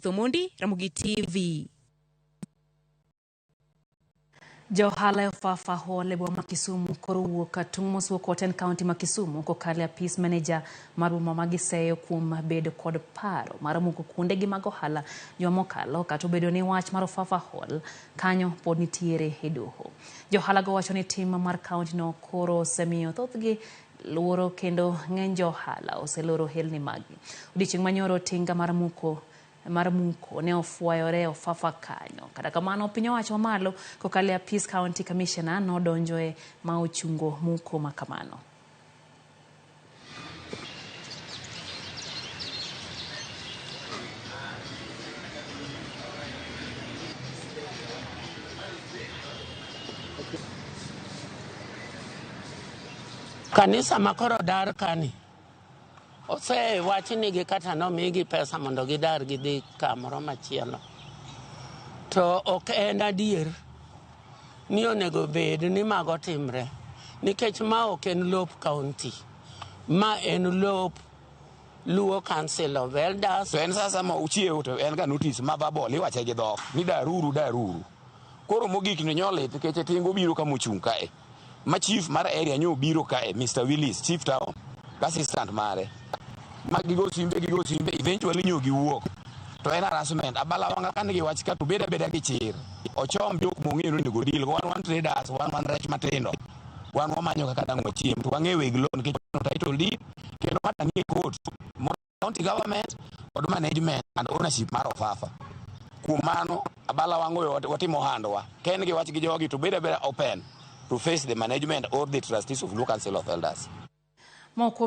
Judith Omondi, Ramogi TV. Jo ohala e Ofafa Hall e boma ma Kisumu koro owuok tung' mosuo koten kaunti ma Kisumu kokalo e apis maneja mar boma ma giseyo kuom bedo kod paro mar muko kuondegi mag ohala juma mokalo kata obedo ni wach mar Ofafa Hall kanyo pod nitiere e doho. Jo ohala go wacho ni tim mar kaunti no koro osemiyo thothgi luoro kendo ng'eny jo ohala oseloro ohelni maggi. Odiochieng' manyoro tinga mar muko ne ofwayore Ofafa kanyo. Kata kamano piny owacho mamalo kokalo e apis County Commissioner nodonjoe ma ochungo muko ma kamano. Kanisa makoro dar kani osewachnigi kata nomigi pesa mondo gidar gidhi kamoro machielo. To ok en adier ni onego bed ni mago timre nikech ma ok en lop county, ma en lop Luo Council of Elders. To en sasa ma uchiew to en ga notice ma verbal iwache gi dhok ni daruru daruru. Koro mogik ni nyolit nikech tingo biro kama ochung' kae. Ma chief mar area nyo obiro kae Mr. Willis, chief town, assistant mare. Ma gigo simbe gigo simbe eventually nyo giwuok. To en harassment. Abala wanga kan gi wach ka to beda beda gi chir. Ochom jok mong'eyo ni onego deal. Wan wan traders, wan wan rech matindo. Wan wamanyo kaka dang' wachiem to wang'eyo weg loan nikech title deed kendo kata nie court county government kod management and ownership mar Ofafa. Kuom mano, abala wang'o watimo ohandwa. Ka en gi wach gi jogi to bed abeda open to face the management or the trustees of Luo Council of Elders. Moko kuom